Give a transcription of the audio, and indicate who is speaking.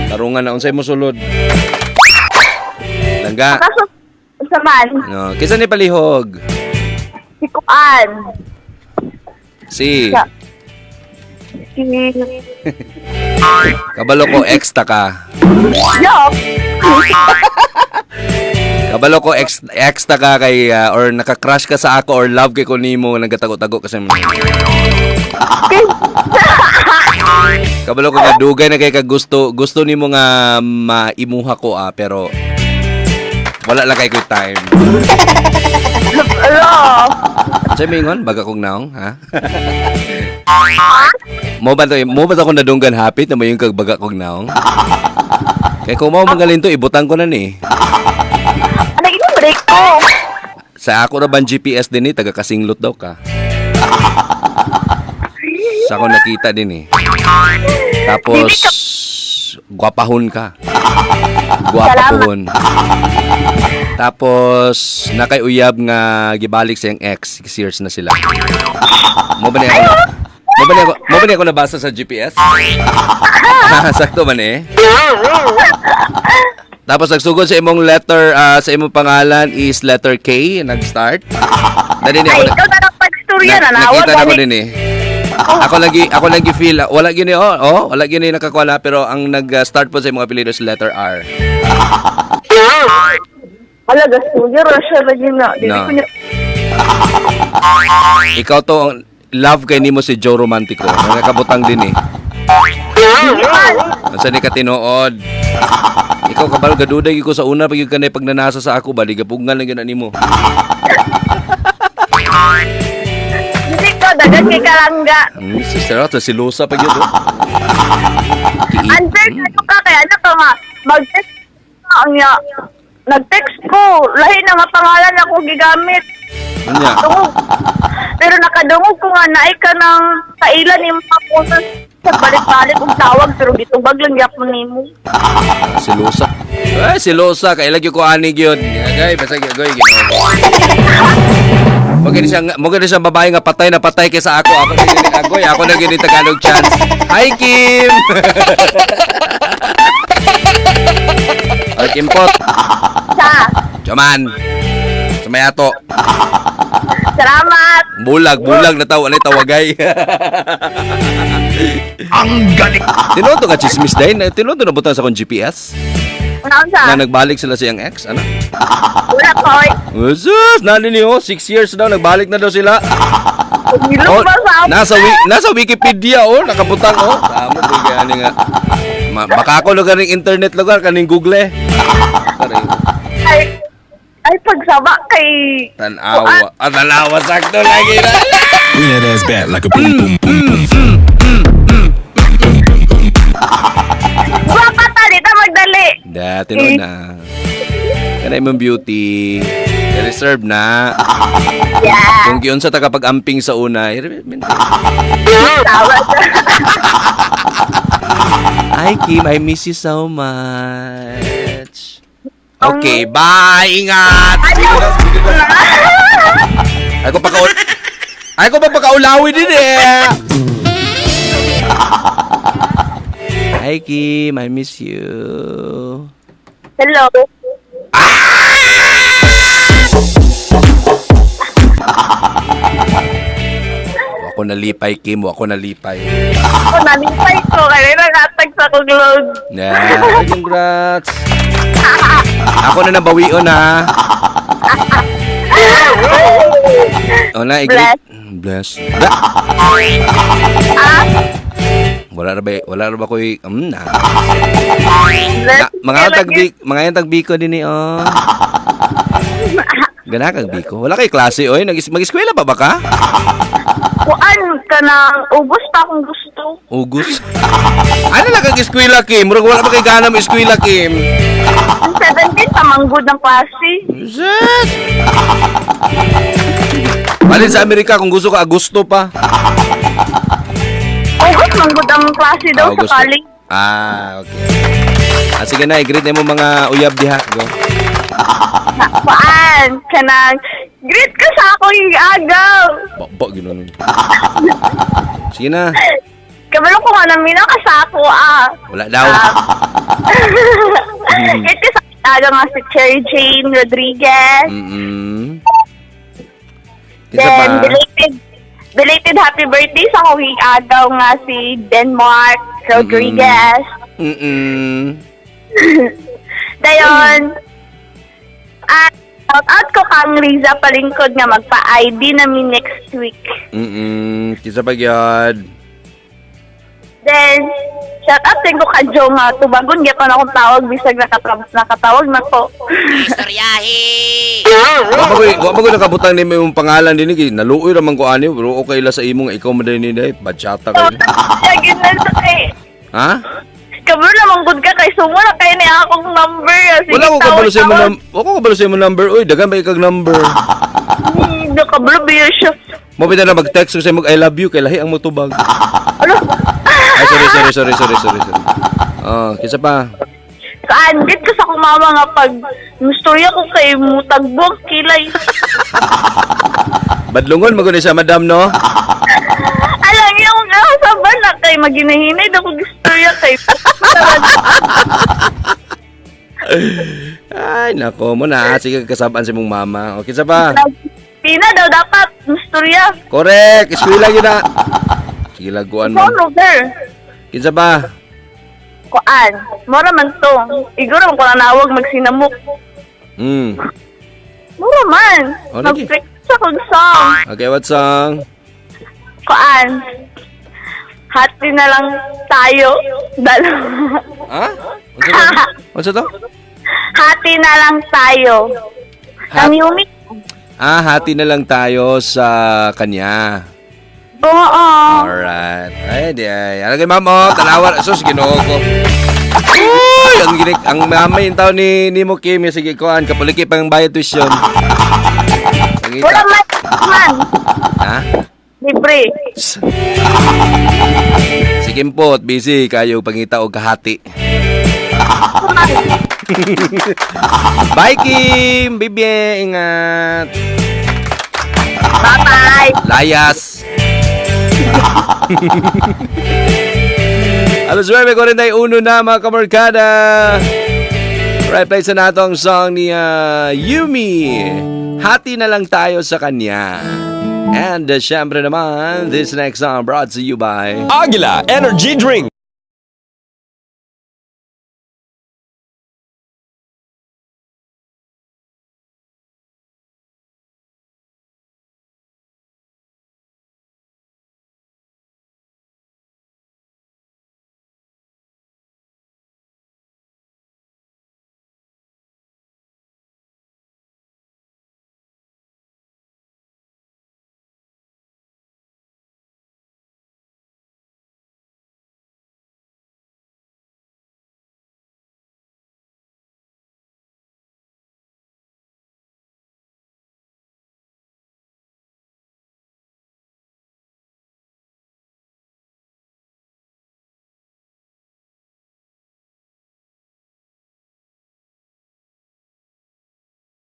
Speaker 1: Tarungan na unsay mo sulod. Langga.
Speaker 2: Kaso, sa man,
Speaker 1: No, kinsa ni palihog?
Speaker 2: Si Kuan.
Speaker 1: Si
Speaker 2: Si
Speaker 1: Kabalo ko ex ta ka.
Speaker 2: Yok.
Speaker 1: Kabalo ko ex ex ta ka kay or naka-crush ka sa ako or love kay ko nimo, nagatago-tago ka sa mga. Kabalo ko nga dugay na kay ka gusto gusto nimo nga maimuha ko pero wala lang kay ko time.
Speaker 2: Alo.
Speaker 1: Sa mingon baga kong naong, ha? Mo ba to, mo ba to akong nadunggan hapit na mayong kag baga kong naong? Kay kung mao magaling to, ibutang ko na ni.
Speaker 2: Ano yung break ko?
Speaker 1: Sa ako ra ban GPS din ni, taga Kasinglot daw ka. Sa ako nakita din eh. Tapos gwapahon ka. Gwapahon. Tapos nakay uyab nga gibalik sa iyang ex, 6 years na sila. Mo ba ni ako? Mo ba ni ako, mo ba ni ako nabasa sa GPS? Sakto man eh. Tapos nagsugod sa imong letter, sa imong pangalan is letter K, nag-start. Dali ni
Speaker 2: Ay,
Speaker 1: ako
Speaker 2: ikaw na lang pag-istorya na
Speaker 1: nakita na ko din eh. Ako lagi feel wala gini oh, wala gini nakakuala, pero ang nag-start po sa imong apelyido is letter R.
Speaker 2: Wala, gastorya ra siya lagi na. Dili
Speaker 1: No.
Speaker 2: ko niya.
Speaker 1: Ikaw to ang love kay nimo si Joe Romantico. Nakabutang din eh. Unsa ni ka tinuod? Ikaw kabalo gaduday gyud ko sa una pag kanay pag nanasa sa ako ba di gapugngan lang gyud na nimo.
Speaker 2: Hindi ko, dagan kay kalangga.
Speaker 1: Sister to si Lusa pa gyud oh.
Speaker 2: Unfair kayo ka, kaya ano ka nga, mag-text ka, ang ya. Nag-text ko, lahi na nga pangalan ako gigamit.
Speaker 1: Unya.
Speaker 2: Dungog. Pero nakadungog ko nga naay ka ng kailan ni mga putos sa balik-balik og tawag pero gitubag lang gyapon nimo.
Speaker 1: Si Lusa. Ay, si Lusa kay lagi ko ani gyud. Agay, basta gyud goy Ginoo. Mo gani siya, mo gani siya babae nga patay na patay kaysa ako. Ako na gini agoy, ako na gini Tagalog chance. Hi, Kim. Ay, Kim Pot.
Speaker 2: Sa,
Speaker 1: Jaman. Sumayato.
Speaker 2: Salamat.
Speaker 1: Bulag, bulag na taw, anay tawagay.
Speaker 3: Ang galing!
Speaker 1: Tinuod to ka chismis dahil, tinuod to nabutan sa akong GPS.
Speaker 2: Unaon sa?
Speaker 1: Na nagbalik sila sa iyang ex, ano?
Speaker 2: Wala ko. Oy.
Speaker 1: Jesus, nani niyo, 6 years daw, nagbalik na daw sila.
Speaker 2: Kumilog
Speaker 1: Oh,
Speaker 2: ba sa
Speaker 1: nasa Wikipedia oh, nakabutang oh. Tama di ani nga. Baka ako lugar ng internet lugar kaning Google eh. Sorry.
Speaker 2: Ay, ay pagsaba kay
Speaker 1: Tanawa. Ah, tanawa sakto lagi na.
Speaker 4: Bring that ass back like a boom, boom, boom, boom.
Speaker 2: Baka ta dito magdali.
Speaker 1: Da, tinuod na. Kana imong beauty. Reserve na.
Speaker 2: Yeah.
Speaker 1: Kung giunsa ta kapag amping sa una,
Speaker 2: Tawa.
Speaker 1: Hi, Kim, I miss you so much. Okay, bye. Ingat. Ay ko pa pakaulawi din eh. Hi, Kim, I miss you.
Speaker 2: Hello.
Speaker 1: Ako nalipay, Kim. Ako nalipay.
Speaker 2: Ako nalipay ko kaya nagatag sa akong load.
Speaker 1: Yeah. Ay, congrats. Ako na nabawion ha. O na, i-greet. Bless. Da. Wala ra ba ko'y, na.
Speaker 2: Bless.
Speaker 1: Na, mga tag biko din eh, oh. Gana kag biko. Wala kay klase, oy. Mag-eskwela pa ba ka?
Speaker 2: Kuan ka na ubos pa akong gusto.
Speaker 1: August. Ano lang kag eskwela, Kim? Murag wala pa kay gana mo eskwela, Kim.
Speaker 2: Ang 17 pa manggod ng klase.
Speaker 1: Sus! Balin sa Amerika kung gusto ka, Agosto pa.
Speaker 2: August manggod ang klase daw sa
Speaker 1: Agosto.
Speaker 2: college.
Speaker 1: Ah, okay. Ah, sige na, i-greet na mo mga uyab diha. Go.
Speaker 2: Kuan ka na greet ka sa akong agaw.
Speaker 1: Ba, gano'n. Sige na.
Speaker 2: Kabalo ko nga naminaw ka sa ako ah.
Speaker 1: Wala daw.
Speaker 2: Ito sa aga nga si Cherry Jane Rodriguez.
Speaker 1: Kinsa pa?
Speaker 2: Then, belated happy birthday sa akong agaw nga si Denmark Rodriguez. Dayon, shout out ko kang Riza Palingkod nga magpa-ID namin next week.
Speaker 1: Kinsa pa gyud?
Speaker 2: Then, shout out din ko ka Joe nga tubagon gyapon akong tawag bisag nakatawag na ko.
Speaker 3: Istoryahe!
Speaker 1: Wa ba koy nakabutang nimo imong pangalan dinhi kay naluoy ra man ko ani, pero okay la sa imo nga ikaw man din ni bachata kay.
Speaker 2: Lagi na sa kay.
Speaker 1: Ha?
Speaker 2: Kabalo naman gud ka kay sumo na kay ni akong number. Sige,
Speaker 1: Wala ko kabalo sa imo
Speaker 2: tawag-tawag.
Speaker 1: Wala ko kabalo sa imo number. Uy, daghan ba ikag number?
Speaker 2: Kabalo ba siya?
Speaker 1: Mo bitaw na mag-text ko sa imo, "I love you," kay lahi ang motubag.
Speaker 2: Ano?
Speaker 1: Ay, sorry, sorry, sorry, sorry, sorry, sorry. Oh, kinsa pa?
Speaker 2: Kaan, gid ko sa akong mama nga pag mistorya ko kay mutagbong kilay.
Speaker 1: Badlungon man gud ni siya, madam, no?
Speaker 2: Alam yung sa ba na kay maginahinay daw ko istorya kay.
Speaker 1: Ay, nako mo na. Sige, kasabaan sa imong mama. Okay, kinsa pa?
Speaker 2: Pina daw dapat mistorya.
Speaker 1: Correct. Eskwela gyud na. Sige, laguan man.
Speaker 2: Follow sir.
Speaker 1: Kinsa pa?
Speaker 2: Kuan, mora man to. Iguro man ko na nawag magsinamok. Mura man.
Speaker 1: Oh, lagi.
Speaker 2: Mag-practice akong song.
Speaker 1: Okay, what song?
Speaker 2: Kuan. Hati na lang tayo. Dalawa.
Speaker 1: Ha? Unsa to? Unsa to?
Speaker 2: Hati na lang tayo. Ang Yumi.
Speaker 1: Ah, hati na lang tayo sa kanya.
Speaker 2: Oo.
Speaker 1: Alright. Ay, di ay. Ano kay ma'am, oh, tanawa. Sus, Ginoo ko. Uy, ang ginik, ang mama yung tao ni Nimo Kim, yung sige kuan, kapuliki pang bayad tuition. Pangita.
Speaker 2: Wala man. Man.
Speaker 1: Ha?
Speaker 2: Libre.
Speaker 1: Sige po, busy kayo pangita og kahati. Bye, Kim! Bibie, ingat!
Speaker 2: Bye-bye.
Speaker 1: Layas! Alas 9:41 na, mga kabarkada. Right, play sa nato ang song ni Yumi. Hati na lang tayo sa kanya. And syempre naman, this next song brought to you by
Speaker 4: Agila Energy Drink.